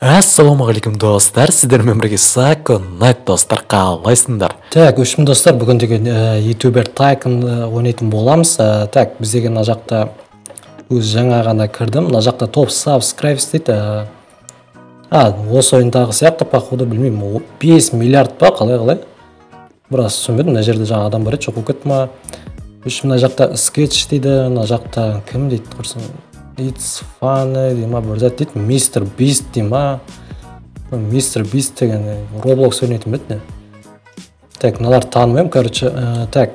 Ассалаумағалейкум достар, сіздермен бірге Сако Найт. Достар, қалайсыңдар? Так, өшім достар, бүгін деген ютубер Тайкон ойнайтын боламыз. Так, біз деген мына жақта өз жаңа ғана кірдім. Мына жақта топ subscribes дейді. Осы ойындағы сияқты, походу, білмеймін, 5 миллиард па, қалай-қалай? Біраз түсінбедім. Мына жерде жаңа адам бар еді, жоқ болып кетті ма? Үш мына жақта скетч дейді, мына жақта кім дейді, құрсын. It's funny дей ма, бір зат дейді, Мистер Бист дей ма? Мистер Бист деген Roblox ойнайтын ба еді? Так, мыналарды танымаймын, короче. Так,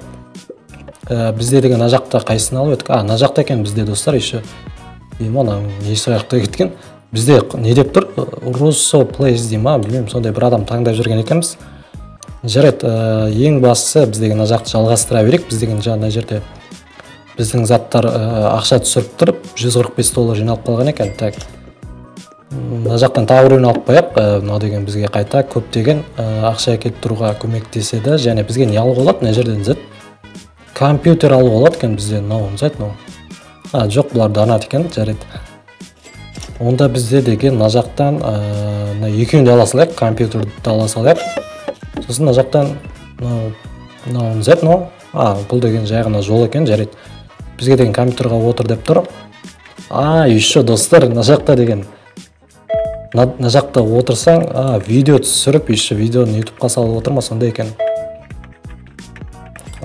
бізде деген мына жақта қайсысын алып едік? Мына жақта екен бізде, достар, еще. Деймін, ананың несі аяқта кеткен. Бізде не деп тұр? Russo Plays дей ма, білмеймін, сондай бір адам таңдап жүрген екенбіз. Жарайды, ең бастысы біз деген мына жақты жалғастыра берейік. Біз деген жаңа мына жерде біздің заттар ақша түсіріп тұрып, 145 доллар жиналып қалған екен. Так, мына жақтан тағы біреуін алып қояйық. Мынау деген бізге қайта көптеген ақша әкеліп тұруға көмектеседі. Және бізге не алуға болады? Мына жерден зат компьютер алуға болады екен бізде. Мынау зат, мынау. Жоқ, бұлар донат екен. Жарайды. Онда бізде деген мына жақтан мына екеуін де ала салайық, компьютерді де ала салайық. Сосын мына жақтан мынау зат, мынау. Бұл деген жай ғана жол екен. Жарайды. Бізге деген компьютерға отыр деп тұр. Еще достар, мына жақта деген мына жақта отырсаң, видео түсіріп, еще видеоны ютубқа салып отыр ма, сондай екен.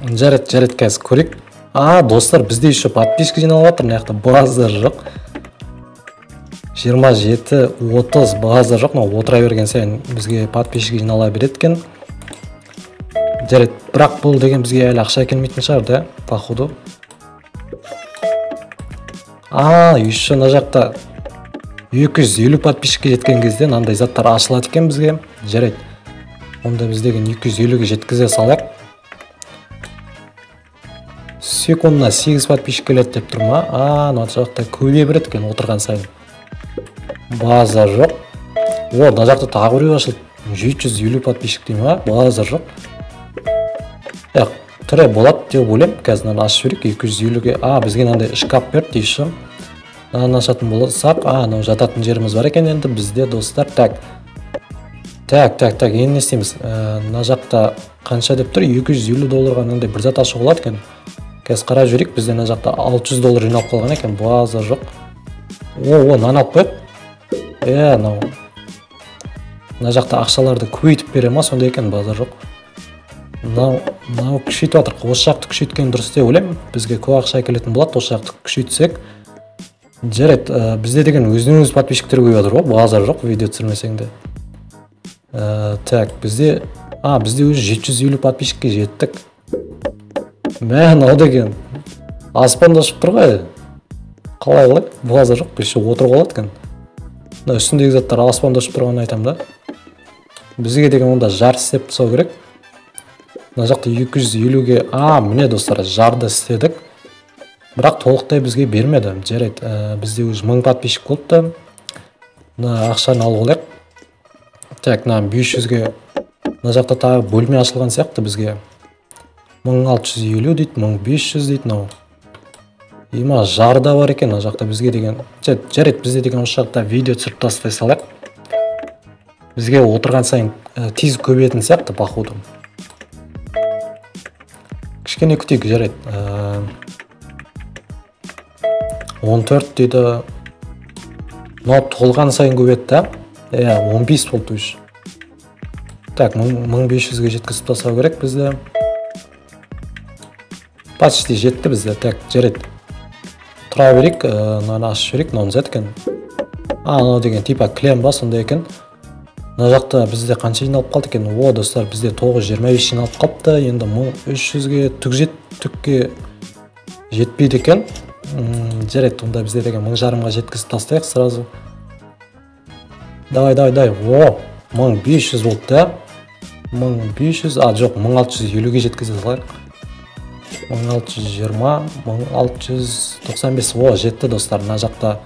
Жарайды, жарайды, қазір көрейік. Достар, бізде еще подписка жиналып жатыр. Мына жақта базар жоқ. 27, 30 базар жоқ. Мынау отыра берген сайын бізге подписчик жинала береді екен. Жарайды, бірақ бұл деген бізге әлі ақша әкелмейтін шығар да, походу. Еще мына жақта 250 подписчикке жеткен кезде мынандай заттар ашылады екен бізге. Жарайды. Онда біз деген 250-ге жеткізе салайық. Секундына 8 подписчик келеді деп тұр ма? Мына жақта көбейе береді екен отырған сайын. Базар жоқ. О, мына жақта тағы біреу ашылды. 750 подписчик дей ма? Базар жоқ. Түрі болады деп ойлаймын. Қазір мынаны ашып жіберейік. 250-ге. Бізге мынандай шкаф берді еще. Мынаны ашатын болсақ, мынау жататын жеріміз бар екен енді бізде, достар. Так. Так, так, так, енді не істейміз? Мына жақта қанша деп тұр? 250 долларға мынандай бір зат ашуға болады екен. Қазір қарап жіберейік. Бізде мына жақта 600 доллар жиналып қалған екен. Базар жоқ. О, мынаны алып қояйық. Мынау. Мына жақта ақшаларды көбейтіп бере ма, сондай екен, базар жоқ. Мынау күшейтіп жатыр. Осы жақты күшейткен дұрыс деп ойлаймын. Бізге көп ақша әкелетін болады осы жақты күшейтсек. Жарайды, бізде деген өзінен өзі подписчиктер көбейіп жатыр ғой, базар жоқ видео түсірмесең де. Так, бізде, бізде уже 750 подписчикке жеттік. Мә, мынау деген аспанда ұшып тұр ғой. Қалай-қалай? Базар жоқ, еще отыруға болады екен. Мына үстіндегі заттар аспанда ұшып тұрғанын айтамын да. Бізге деген онда жар істеп тастау керек. Мына жақта 250-ге, міне достар, жарды істедік. Бірақ толықтай бізге бермеді. Жарайды, бізде уже 1000 подписчик болыпты. Мына ақшаны алып алайық. Так, мына 500-ге, мына жақта тағы бөлме ашылған сияқты бізге. 1650 дейді, 1500 дейді мынау. Има жар да бар екен мына жақта бізге деген. Жарайды, бізде деген осы жақта видео түсіріп тастай салайық. Бізге отырған сайын тез көбейетін сияқты, походу. Кішкене күтейік, жарайды. 14 дейді. Мынау толған сайын көбейеді да. 15 болды уже. Так, 1500-ге жеткізіп тастау керек бізде. Почти жетті бізде. Так, жарайды. Тұра берейік, мынаны ашып жіберейік, мынау зат екен. Мынау деген типа кілем ба, сондай екен. Мына жақта бізде қанша жиналып қалды екен? О, достар, бізде 925 жиналып қалыпты. Енді 1300-ге түкке жетпейді екен. Жарайды, онда бізде деген 1500-ға жеткізіп тастайық сразу. Давай, давай, давай. О, 1500 болды да. 1500, жоқ, 1650-ге жеткізе салайық. 1620, 1695. О, жетті, достар, мына жақта.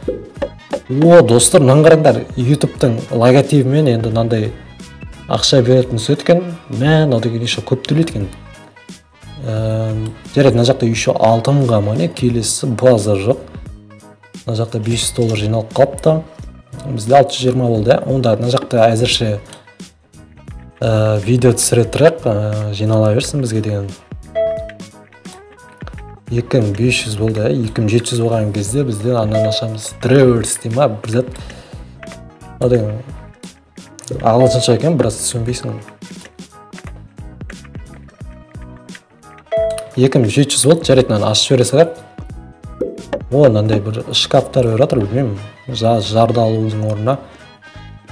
О, достар, мынаны қараңдар, ютубтың логотипімен енді мынандай ақша беретін түседі екен. Мә, мынау деген еще көп төлейді екен. Жарайды, мына жақта еще алтынға ма не, келесі базар жоқ. Мына жақта 500 доллар жиналып қалыпты. Бізде 620 болды. Онда мына жақта әзірше видео түсіре тұрайық, жинала берсін бізге деген. 2500 болды, 2700 болған кезде бізде ананы ашамыз. Драйверс дей ма, бір зат. О деген ағылшынша екен, біраз түсінбейсің. 2700 болды, жарайды, мынаны ашып жібере салайық. О, мынандай бір шкафтар беріп жатыр, білмеймін, жарды алудың орнына.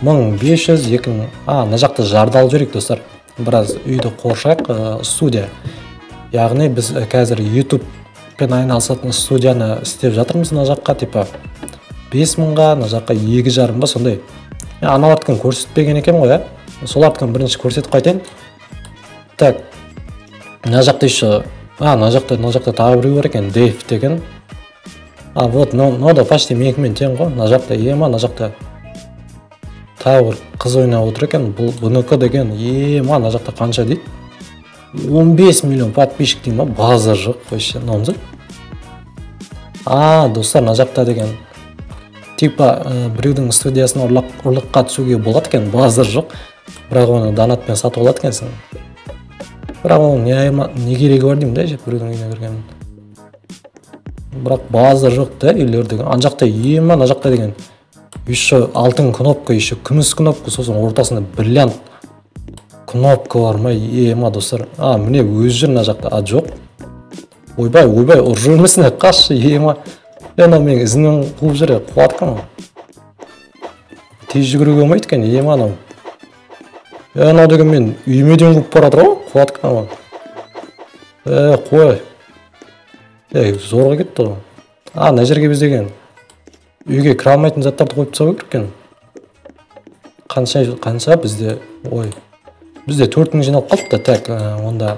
1500, 2000, мына жақта жарды алып жіберейік, достар. Біраз үйді қоршайық, студия. Яғни біз қазір YouTube-пен айналысатын студияны істеп жатырмыз мына жаққа, типа 5000-ға, мына жаққа 2,5-ға сондай. Аналардікін көрсетпеген екен ғой, ә? Солардікін бірінші көрсетіп қайтайын. Так, мына жақта еще, мына жақта тағы біреу бар екен, Дейв деген. Вот, мынау да почти менікімен тең ғой. Мына жақта ема, мына жақта тағы бір қыз ойнап отыр екен. Бұл бұнікі деген ема, мына жақта қанша дейді? 15 миллион подписчик дейді ма? Базар жоқ, вообще, мынауымыз. Достар, мына жақта деген типа біреудің студиясына ұрлыққа түсуге болады екен, базар жоқ. Бірақ оны донатпен сатып алады екенсің. Бірақ оның не керегі бар деймін да, біреудің үйіне кіргенін. Бірақ базар жоқ та үйлер деген. Ана жақта ема, мына жақта деген еще алтын кнопка, еще күміс кнопка, сосын ортасында бриллиант кнопка бар ма, ема, достар. Міне өзі жүр мына жақта. Жоқ. Ойбай, ойбай, ұрып жібермесін, қашшы, ема. Анау менің ізімнен қуып жүр, қуады екен ол. Тез жүгіруге болмайды екен, ема анау. Анау деген мен үйіме дейін қуып бара жатыр ғой, қуады екен анау. Қой. Зорға кетті ғой. Мына жерге біз деген үйге кіре алмайтын заттарды қойып тастау керек екен. Қанша бізде, ой, бізде 4000 жиналып қалыпты. Так, онда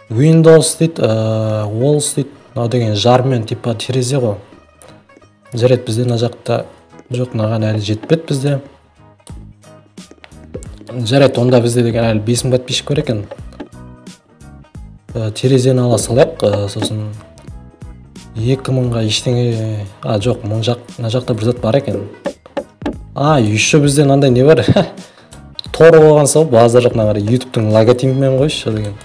Windows дейді, Walls дейді. Мынау деген жармен типа терезе ғой. Жарайды, бізде мына жақта жоқ, мынаған әлі жетпеді бізде. Жарайды, онда бізде деген әлі 5000 подписчик бар екен. Терезені ала салайық, сосын 2000-ға ештеңе, жоқ, мына жақта бір зат бар екен. Еще бізде мынандай не бар? Тор болған соң базар жоқ, мына қарай YouTube-тың логотипімен қойшы деген.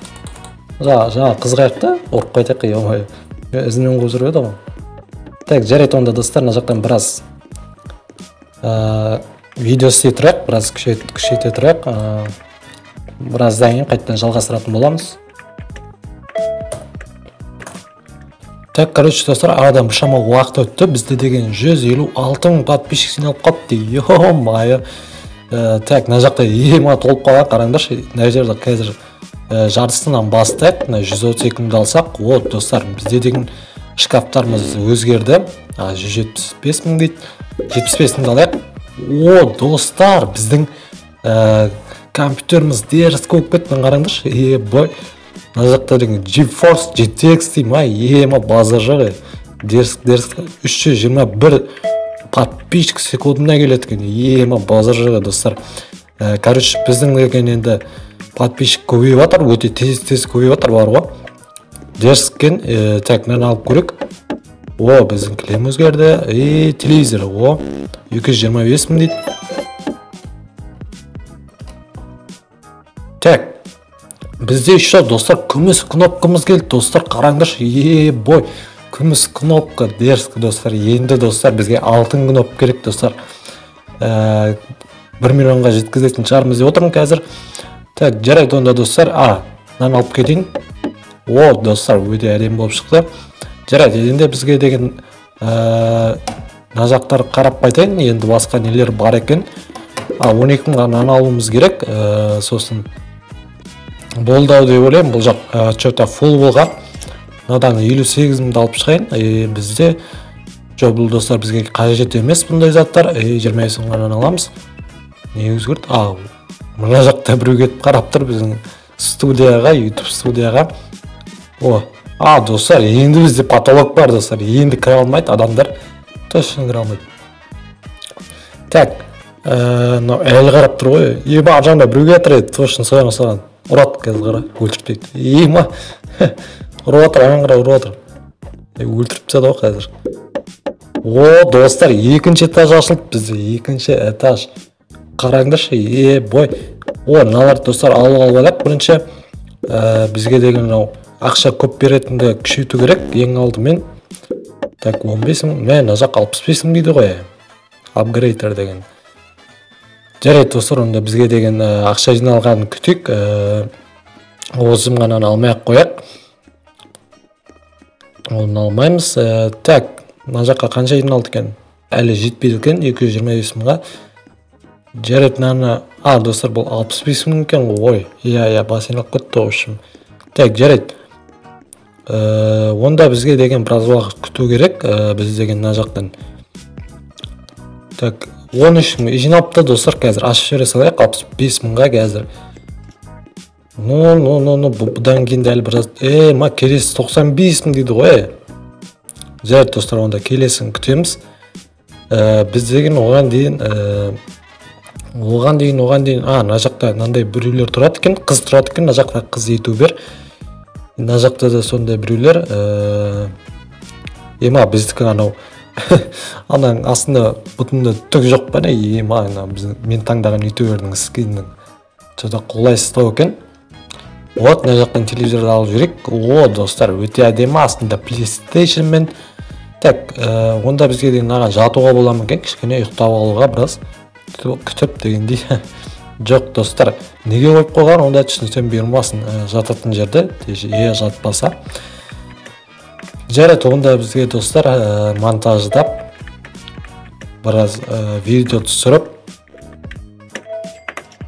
Жаңа қызғайық та, ұрып қайтайық, ё-моё. Ізінен қуып жүріп еді ғой. Так, жарайды, онда достар, мына жақтан біраз видео істей тұрайық, біраз күшейте тұрайық. Біраздан кейін қайтадан жалғастыратын боламыз. Так, короче, достар, арадан біршама уақыт өтті. Бізде деген 156 мың подписчик жиналып қалыпты. Ё-моё. Так, мына жақта ема толып қалған, қараңдаршы. Мына жерде қазір жартысынан бастайық. Мына 132 мыңды алсақ, вот, достар, бізде деген шкафтарымыз өзгерді. 175 мың дейді. 75 мыңды алайық. О, достар, біздің компьютеріміз дерзкий болып кетті, қараңдаршы. Ебой. Мына жақта деген GeForce GTX дейді ма, ема, базар жоқ. Дерзкий 321 подписчик секундына келеді екен. Ема, базар жоқ, достар. Короче, біздің деген енді подписчик көбейіп жатыр, өте тез-тез көбейіп жатыр бар ғой. Дерзкий екен. Так, мынаны алып көрейік. О, біздің кілем өзгерді. И телевизор, о, 225 мың дейді. Так, бізде еще, достар, күміс кнопкамыз келді, достар, қараңдаршы. Ебой, күміс кнопка, дерзкий, достар. Енді, достар, бізге алтын кнопка керек, достар. 1 миллионға жеткізетін шығармыз деп отырмын қазір. Так, жарайды, онда, достар, мынаны алып кетейін. О, достар, өте әдемі болып шықты. Жарайды, енді бізге деген мына жақтар қарап қайтайын. Енді басқа нелер бар екен. 12 мыңға мынаны алуымыз керек. Сосын болды ау деп ойлаймын. Бұл жақ чё-то фул болған. Мынадан 58 мыңды алып шығайын. Бізде жоқ, бұл, достар, бізге қажет емес бұндай заттар. 25 мыңға мынаны аламыз. Не өзгерді? Мына жақта біреу кетіп қарап тұр біздің студияға, YouTube студияға. О, достар, енді бізде потолок бар, достар. Енді кіре алмайды адамдар. Точно кіре алмайды. Так, мынау әлі қарап тұр ғой. Ема, ар жағында біреу келе жатыр еді, точно соған саған. Ұрады қазір, қара, өлтіріп тастайды. Ема, ұрып жатыр, ана қарай ұрып жатыр. Өлтіріп тастады ғой қазір. О, достар, екінші этаж ашылды бізде, екінші этаж. Қараңдаршы, бой. О, мыналар, достар, алып алайық. Бірінші бізге деген мынау ақша көп беретінді күшейту керек ең алдымен. Так, 15 мың, мә, мына жақ 65 мың дейді ғой. Апгрейдер деген. Жарайды, достар, онда бізге деген ақша жиналғанын күтейік. 30 мыңнан алмай ақ қояйық. Оны алмаймыз. Так, мына жаққа қанша жиналды екен? Әлі жетпейді екен, 225 мыңға. Жарайды, мынаны, достар, бұл 65 мың екен ғой. Ой, иә, бас айналып кетті, в общем. Так, жарайды. Онда бізге деген біраз уақыт күту керек. Біз деген мына жақтан. Так, 13 мың жиналыпты, достар, қазір ашып жібере салайық, 65 мыңға қазір. Ну, бұдан кейін де әлі біраз. Ма, келесі 95 мың дейді ғой. Жарайды, достар, онда келесін күтеміз. Біз деген оған дейін, мына жақта мынандай біреулер тұрады екен, қыз тұрады екен, мына жақта қыз ютубер. Мына жақта да сондай біреулер. Ема, біздікі анау ананың астында бұтында түк жоқ па не? Ема, ана біздің мен таңдаған ютубердің скинінің что-то қолайсыздау екен. Вот, мына жақтан телевизорды алып жіберейік. О, достар, өте әдемі, астында PlayStation мен. Так, онда бізге деген мынаған жатуға бола ма екен? Кішкене ұйықтап алуға біраз күтіп дегендей. Жоқ, достар, неге қойып қойған, онда түсінсем бұйырмасын, жататын жерде, жатпаса. Жарайды, онда бізге, достар, монтаждап біраз видео түсіріп.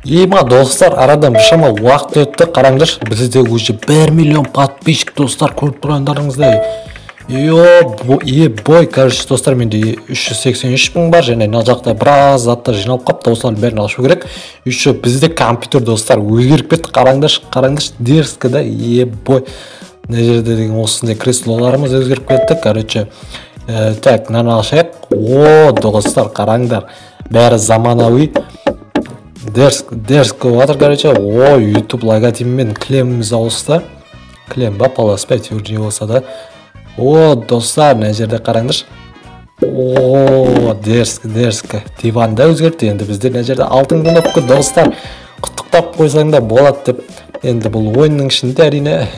Ема, достар, арадан біршама уақыт өтті, қараңдаршы, бізде уже 1 миллион подписчик, достар, көріп тұрғандарыңыздай. Бой, короче, достар, менде 383 мың бар, және мына жақта біраз заттар жиналып қапты, осылардың бәрін ашу керек. Еще бізде компьютер, достар, өзгеріп кетті, қараңдаршы, қараңдаршы, дерзко да, бой. Мына жерде деген осындай креслоларымыз өзгеріп кетті, короче. Так, мынаны ашайық. О, достар, қараңдар, бәрі заманауи. Дерзко болып жатыр, короче. О, YouTube логотипімен кілеміміз ауысты. Кілем ба, палас па, әйтеуір не болса да. О, достар, мына жерде қараңдаршы. О, дерзко, дерзко. Диван да өзгерді. Енді бізде мына жерде алтын кнопка, достар. Құттықтап қойсаң да болады деп. Енді бұл ойынның ішінде әрине.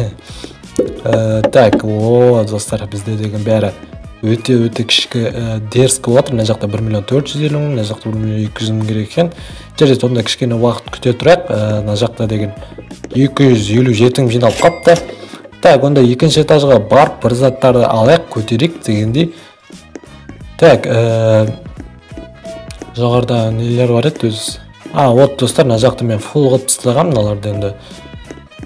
Так, о, достар, бізде деген бәрі өте-өте кішкі, дерзко болып жатыр. Мына жақта 1 450 000, мына жақта 1 200 000 керек екен. Жарайды, онда кішкене уақыт күте тұрайық. Мына жақта деген 257 мың жиналып қапты. Так, онда екінші этажға барып бір заттарды алайық, көтерейік дегендей. Так, жоғарыда нелер бар еді өзі? Вот, достар, мына жақты мен фул қылып тастағанмын, мыналарды енді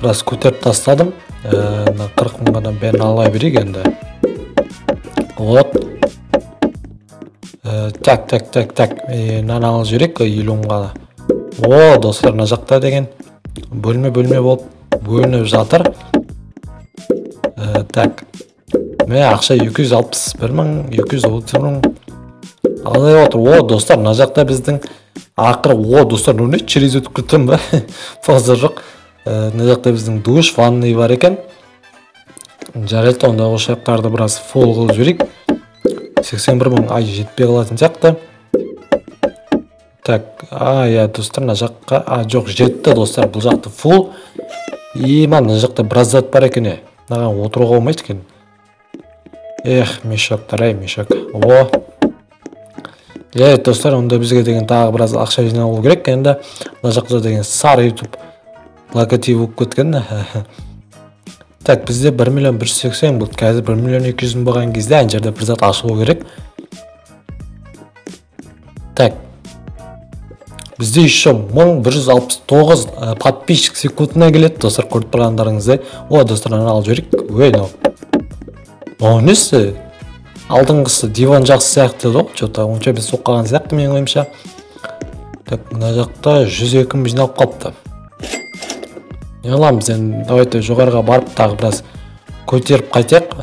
біраз көтеріп тастадым. Мына 40 мыңға бәрін ала берейік енді. Вот. Так, так, так, так. Мынаны алып жіберейік, 50 мыңға. О, достар, мына жақта деген бөлме-бөлме болып бөлініп жатыр. Так. Мә, ақша 261 мың, 230 мың азайып отыр. О, достар, мына жақта біздің ақыры, о, достар, мынау не, через өтіп кеттім ба? Фаза жоқ. Мына жақта біздің душ, ванный бар екен. Жарайды, онда осы жақтарды біраз фол қылып жіберейік. 81 мың, ай, жетпей қалатын сияқты. Так, иә, достар, мына жаққа, жоқ, жетті, достар, бұл жақты фул. Ема, мына жақта біраз зат бар екен, Мынаған отыруға болмайды екен. Эх, мешоктар, ай, мешок. О. Жарайды, достар, онда бізге деген тағы біраз ақша жиналу керек. Енді мына жақта деген сары YouTube логотипі болып кеткен. Так, бізде 1 180 000 болды. Қазір 1 200 000 болған кезде ана жерде бір зат ашылу керек. Так. Бізде еще 1169 подписчик секундына келеді, достар, көріп тұрғандарыңыздай. О, достар, аны алып жіберейік. Ой, мынау. Мынау несі? Алдыңғысы диван жақсы сияқты еді ғой, что-то онша емес болып қалған сияқты менің ойымша. Так, мына жақта 102 мың жиналып қалыпты. Не қыламыз енді? Давайте жоғарыға барып тағы біраз көтеріп қайтайық.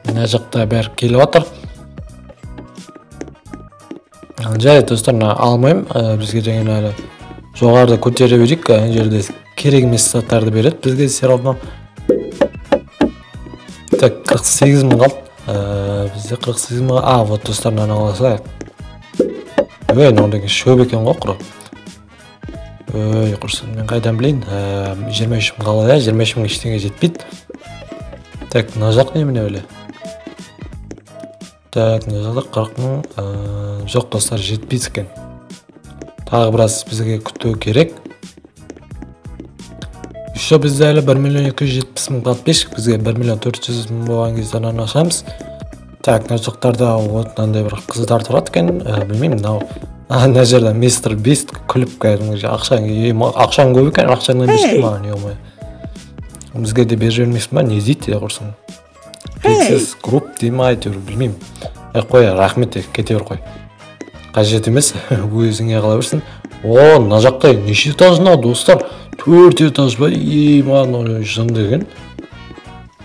Мына жақта бәрі келіп жатыр. Жарайды, достар, мына алмаймын. Бізге деген әлі жоғарыда көтере берейік. Ана жерде керек емес заттарды береді бізге все равно. Так, 48 мың қалды. Бізде 48 мың. А, вот достар, мынаны ала салайық. Ой, мынау деген шөп екен ғой құры. Ой, құрсын, мен қайдан білейін? 23 мың қалай, 23 мың ештеңе жетпейді. Так, мына жақ немене өле? Так, мына жақта 40 мың. Жоқ, достар, жетпейді екен. Тағы біраз бізге күту керек. Еще бізде әлі 1 миллион 270 мың подписчик, бізге 1 миллион 400 мың болған кезде ананы ашамыз. Так, мына жақтарда вот мынандай бір қыздар тұрады екен, білмеймін, мынау мына жерде мистер Бист күліп кәдімгі ақшаң көп екен, ақшаңнан берсін маған, ё-моё. Бізге де беріп жібермейсің ба, не дейді құрсын. Белгісіз групп дей ма, әйтеуір білмеймін. Қой, рахмет, кете бер қой. Қажет емес, өзіңе қала берсін. О, мына жақта неше этаж мынау, достар? 4 этаж ба? Ема, мынау жын деген.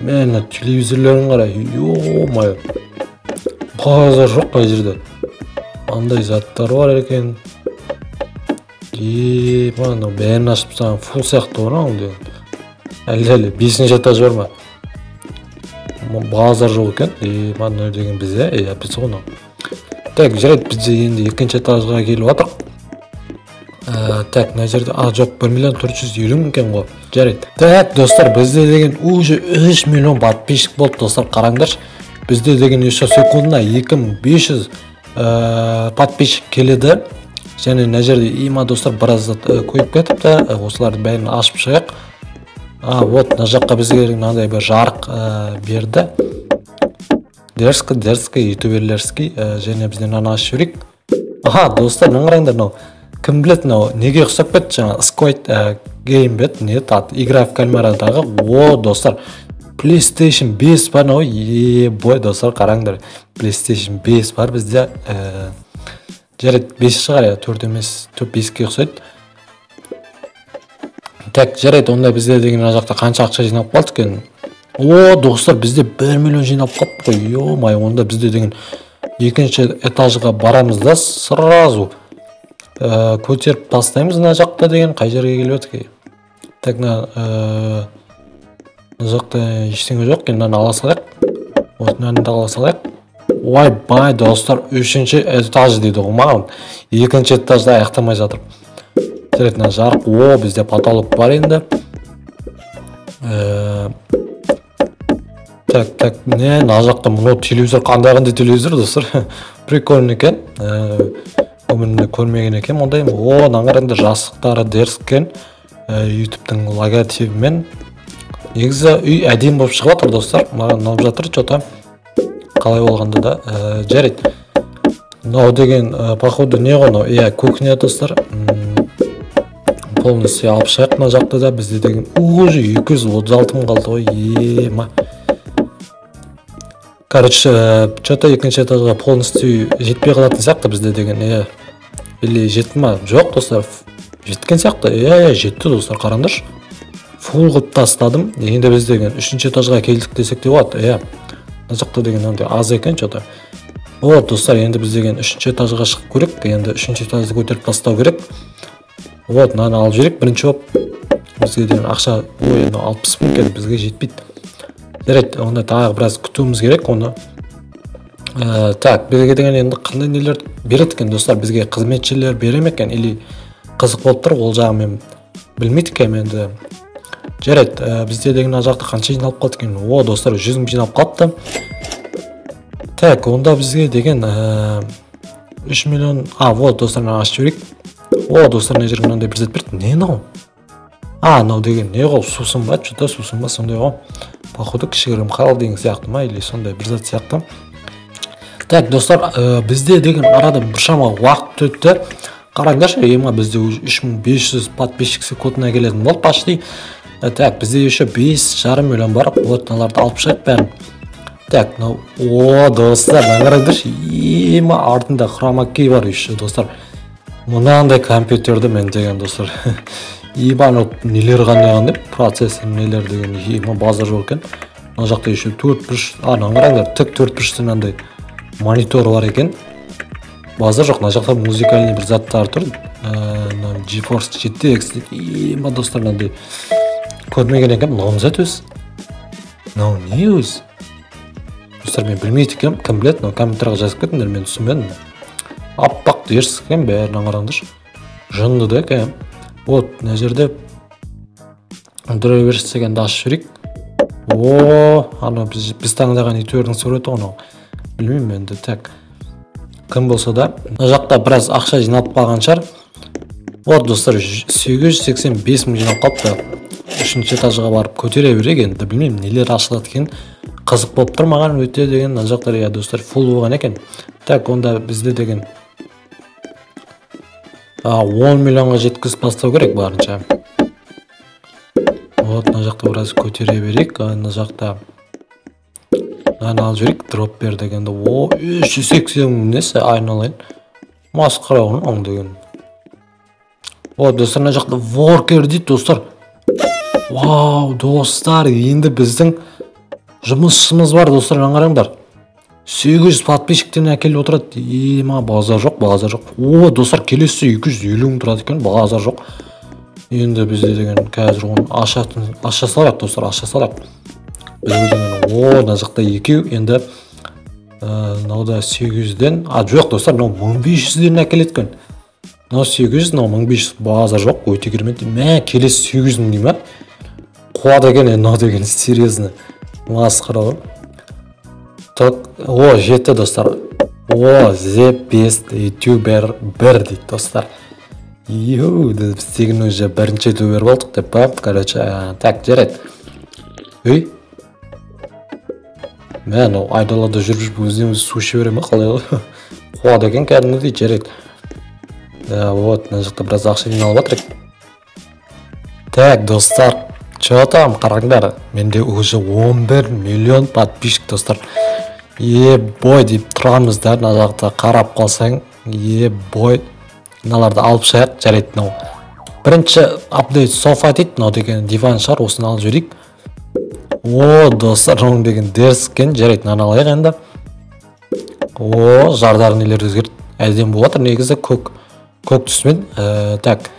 Мә, телевизорлерін қара, ё-моё. Базар жоқ қай жерде. Андай заттар бар екен. Ема, мынау бәрін ашып тастаған фул сияқты ғой мынау деген. Әлде 5-ші этаж бар ма? Базар жоқ екен. Ема, мынау деген бізде, біз ғой мынау. Так, жарайды, бізде енді 2-ші этажға келіп жатырық. Так, мына жерде, жоқ, 1 миллион 450 мың екен ғой. Жарайды. Так, достар, бізде деген уже 3 миллион подписчик болды, достар, қараңдаршы. Бізде деген еще секундына 2500 подписчик келеді. Және мына жерде, има, достар, біраз зат көйіп кетіпті. Осылардың бәрін ашып шығайық. Вот, мына жаққа бізге мынандай бір жарық берді. Дерзкий, дерзкий, ютуберлерский. Және бізден мынаны ашып жіберейік. Аха, достар, мына қараңдар, мынау кім біледі, мынау неге ұқсап кетті, жаңа Squid Game бе еді, не еді аты, Игра в кальмарадағы. О, достар, PlayStation 5 бар мынау. Ебой, достар, қараңдар, PlayStation 5 бар бізде. Жарайды, 5 шығар, я, 4 емес, 4 5-ке ұқсайды. Так, жарайды, онда бізде деген мына жақта қанша ақша жиналып қалды екен? О, достар, бізде 1 миллион жиналып қалыпты ғой. Ё-моё, онда бізде деген екінші этажға барамыз да, сразу көтеріп тастаймыз мына жақта деген. Қай жерге келіп едік? Так, мына жақта ештеңе жоқ екен, мынаны ала салайық. Вот, мынаны да ала салайық. Ойбай, достар, 3-ші этаж дейді ғой маған. 2-ші этажды аяқтамай жатыр. Жарайды, мына жарық. О, бізде потолок бар енді. Так, так, не, мына жақта мынау телевизор, қандай телевизор, достар? Прикольный екен. Өмірімде көрмеген екенмін ондай. О, мына қараңдар, жастықтары дерзкий екен. YouTube'тың логотипімен. Негізі үй әдемі болып шығып жатыр, достар. Маған ұнап жатыр, чё-то. Қалай болғанда да. Жарайды. Мынау деген, походу не ғой мынау? Иә, кухня, достар. Полностью алып шығайық мына жақта да. Бізде деген уже 236 мың қалды ғой. Ема. Короче, чё-то екінші этажға полностью жетпей қалатын сияқты бізде деген. Иә. Или жетті ма? Жоқ, достар, жеткен сияқты. Иә, иә, жетті, достар, қараңдаршы. Фул қылып тастадым. Енді біз деген 3-ші этажға келдік десек те болады. Иә. Мына жақта деген андай аз екен чё-то. Вот, достар, енді біз деген 3-ші этажға шығып көрейік. Енді 3-ші этажды көтеріп тастау керек. Вот, мынаны алып жіберейік. Бірінші болып бізге деген ақша, ой, мынау 60 мың екен, бізге жетпейді. Жарайды, онда тағы біраз күтуіміз керек оны. Так, бізге деген енді қандай нелер береді екен, достар? Бізге қызметшілер бере ме екен? Или қызық болып тұр, ол жағын мен білмейді екенмін енді. Жарайды, бізде деген мына жақта қанша жиналып қалды екен? О, достар, 100 мың жиналып қалыпты. Так, онда бізге деген 3 миллион. А, вот, достар, мынаны ашып жіберейік. О, достар, мына жерге мынандай бір зат берді. Не мынау? А, мынау деген не ғой? Сусын ба? Чё-то сусын ба, сондай ғой. Походу кішігірім холодильник сияқты ма, или сондай бір зат сияқты. Так, достар, бізде деген арада біршама уақыт өтті. Қараңдаршы, ема, бізде уже 3500 подписчик секундына келетін болды почти. Так, бізде еще 5,5 миллион бар. Вот, мыналарды алып шығайық бәрін. Так, мынау, о, достар, мына қараңдаршы, ема, артында хромакей бар еще, достар. Мынандай компьютерді мен деген, достар. Ема, анау нелер қандай қандай процессор нелер деген, ема, базар жоқ екен. Мына жақта еще төрт бұрыш, а, мына қараңдар, тік төрт бұрышты мынандай монитор бар екен. Базар жоқ, мына жақта музыкальный бір заттар тұр. Мына GeForce GTX дейді. Ема, достар, мынандай көрмеген екен. Мынау не зат өзі? Мынау не өзі? Достар, мен білмейді екенмін, кім біледі, но комментарийға жазып кетіңдер, мен түсінбедім. Аппақ дерсік екен, бәрін қараңдаршы. Жынды да екен. Вот, мына жерде Драйверс дегенді ашып жіберейік. О, анау біз таңдаған ютубердің суреті ғой анау. Білмеймін енді, так. Кім болса да, мына жақта біраз ақша жиналып қалған шығар. Вот, достар, 885 мың жиналып қалыпты. Үшінші этажға барып көтере берейік енді, білмеймін нелер ашылады екен. Қызық болып тұр маған өте деген. Мына жақта иә, достар, фул болған екен. Так, онда бізде деген 10 миллионға жеткізіп бастау керек барынша. Вот, мына жақта біраз көтере берейік. Мына жақта мынаны алып жіберейік, дроп бер дегенде. О, 380 мың несі, айналайын. Масқара ғой мынау деген. Вот, достар, мына жақта воркер дейді, достар. Вау, достар, енді біздің жұмысшымыз бар, достар, мына қараңдар. 800 подписчиктен әкеліп отырады. Ема, базар жоқ, базар жоқ. О, достар, келесі 250 мың тұрады екен, базар жоқ. Енді бізде деген қазір оны аша салайық, достар, аша салайық. Бізде деген, о, мына жақта екеу, енді мынау да 800-ден, а жоқ, достар, мынау 1500-ден әкеледі екен. Мынау 800, мынау 1500, базар жоқ, өте керемет. Мә, келесі 800 мың дей ма? Қуады екен, мынау деген, серьезно. Масқара ғой. Так, о, жетті, достар. О, The Best YouTuber 1 дейді, достар. Йоу, біз деген уже бірінші ютубер болдық деп па? Короче, так, жарайды. Ей. Мә, мынау айдалада жүріп жүріп өзінен өзі су іше бере ма, қалай ғой? Қуады екен кәдімгідей, жарайды. Вот, мына жақта біраз ақша жиналып жатыр. Так, достар, чё там, қараңдар, менде уже 11 миллион подписчик, достар. Е-бой деп тұрамыз да, мына жақта қарап қалсаң, е-бой. Мыналарды алып шығайық, жарайды, мынау. Бірінші апдейт софа дейді, мынау деген диван шығар, осыны алып жіберейік. О, достар, мынау деген дерзкий екен, жарайды, мынаны алайық енді. О, жардағы нелер өзгерді, әдемі болып жатыр негізі, көк түсімен. Так,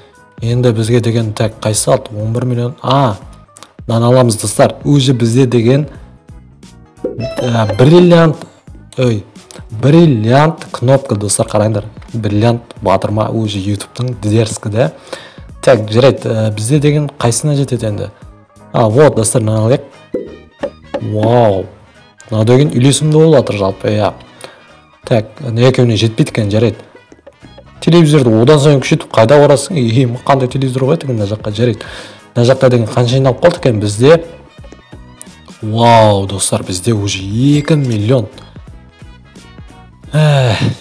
енді бізге деген, так, қайсы алды? 11 миллион. А, мынаны аламыз, достар. Уже бізде деген бриллиант, ой, бриллиант кнопка, достар, қараңдар. Бриллиант батырма уже ютубтың дерзкий да. Так, жарайды, бізде деген қайсына жетеді енді? А, вот, достар, мынаны алайық. Вау, мынау деген үйлесімді болып жатыр жалпы, иә. Так, екеуіне жетпейді екен, жарайды. Телевизорды одан сайын күшейтіп қайда барасың? Е, қандай телевизор қояды екен мына жаққа, жарайды. Мына жақта деген қанша жиналып қалды екен бізде? Вау, достар, бізде уже 2 миллион.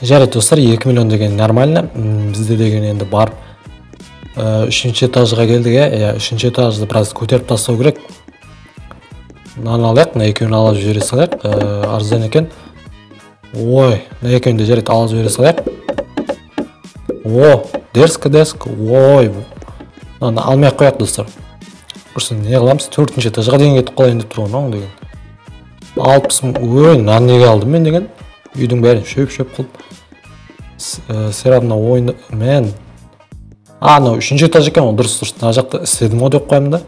Жарайды, достар, 2 миллион деген нормально. Бізде деген енді барып үшінші этажға келдік, иә. Үшінші этажды біраз көтеріп тастау керек. Мынаны алайық, мына екеуін алып жібере салайық. Арзан екен. Ой, мына екеуін де жарайды алып жібере салайық. О, дерзко, дерзко. Ой, мынаны алмай ақ қояйық, достар. Құрсын, не қыламыз? Төртінші этажға дейін кетіп қалайын деп тұр ғой мынау деген. 60 мың. Ой, мынаны неге алдым мен деген? Үйдің бәрін шөп-шөп қылып. Все равно ойын мен. А, мынау үшінші этаж екен ғой, дұрыс, дұрыс. Мына жақта істедім ғой деп қоямын да.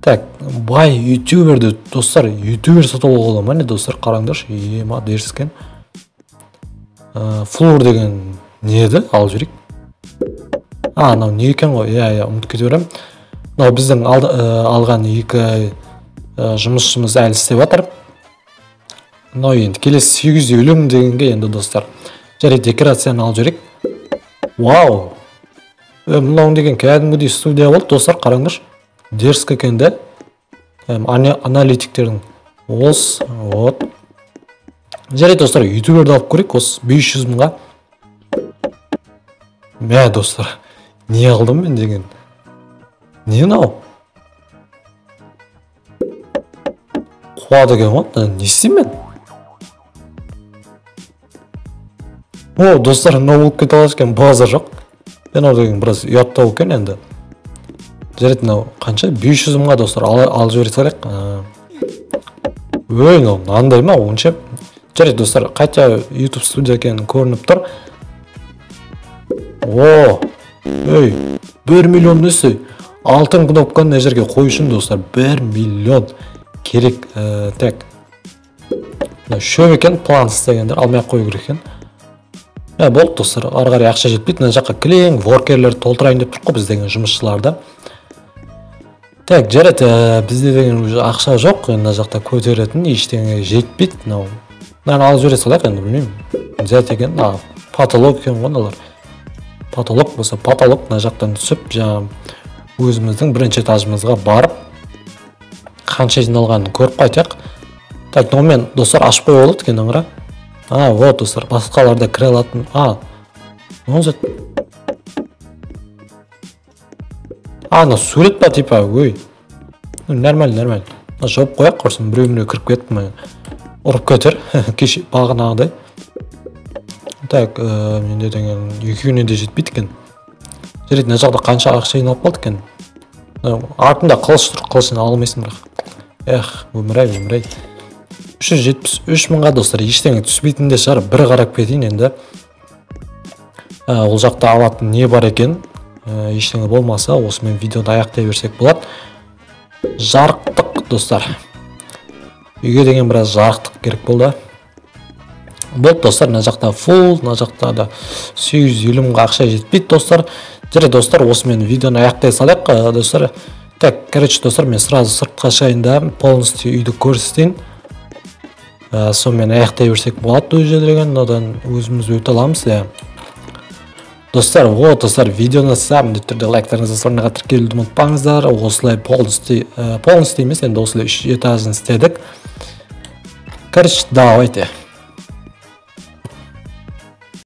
Так, бай ютуберді, достар, ютубер сатып алуға бола ма не, достар, қараңдаршы. Ема, дерзкий екен. Флор деген не еді? Алып жіберейік. А, мынау не екен ғой? Иә, иә, ұмытып кете беремін. Мынау біздің алған екі жұмысшымыз әлі істеп жатыр. Мынау енді келесі 850 мың дегенге енді, достар. Жарайды, декорацияны алып жіберейік. Вау! Мынау деген кәдімгідей студия болды, достар, қараңдаршы. Дерзкий екен да. Аналитиктердің ос, вот. Жарайды, достар, ютуберді алып көрейік, осы 500 мыңға. Мә, достар, не алдым мен деген? Не мынау? Қуады екен ғой, не істеймін мен? О, достар, мынау болып кете алады екен, базар жоқ. Мынау деген біраз ұяттау екен енді. Жарайды, мынау қанша? 500 мыңға, достар, алып жібере салайық. Ой, мынау мынандай ма, онша? Жарайды, достар, қайта YouTube студия екені көрініп тұр. О, ей, 1 миллион несі? Алтын кнопканы мына жерге қою үшін, достар, 1 миллион керек. Так. Мына шөп екен, план істегендер алмай ақ қою керек екен. Болды достар, ары қарай ақша жетпейді. Мына жаққа кілең воркерлерді толтырайын деп тұрмық қой біз деген жұмысшыларды. Так, жарайды, бізде деген уже ақша жоқ, мына жақта көтеретін ештеңе жетпейді. Мынау мынаны алып жібере салайық енді, білмеймін. Зәт екен, потолок екен ғой мыналар. Потолок болса потолок, мына жақтан түсіп, жаңа өзіміздің бірінші этажымызға барып қанша жиналғанын көріп қайтайық. Так, мынаумен достар ашып қоюға болады екен, аңғара. Вот достар, басқалар да кіре алатын. Мына сурет па типа, ой. Нормально, нормально. Жауып қояйық, құрсын біреу-міреу кіріп кетті ме? Ұрып кетер, кеше бағанағыдай. Так, менде деген екеуіне де жетпейді екен. Жарайды, мына жақта қанша ақша жиналып қалды екен? Артында қылыш тұр, қылышын ала алмайсың бірақ. Эх, өмір-ай, өмір-ай. 373 мыңға достар ештеңе түспейтін де шығар, бір қарап кетейін енді. Ол жақта алатын не бар екен? Ештеңе болмаса, осымен видеоны аяқтай берсек болады. Жарықтық достар. Үйге деген біраз жарықтық керек болды. Болды достар, мына жақта фул, мына жақта да 850 мыңға ақша жетпейді достар. Жарайды достар, осымен видеоны аяқтай салайық достар. Так, короче достар, мен сразу сыртқа шығайын да полностью үйді көрсетейін. Сонымен аяқтай берсек болады уже деген, мынадан өзіміз өте аламыз, иә. Достар, вот достар, видеоны міндетті түрде лайктарыңызды соңына тіркелуді ұмытпаңыздар. Осылай полностью емес, енді осылай 3 этажын істедік. Короче, давайте.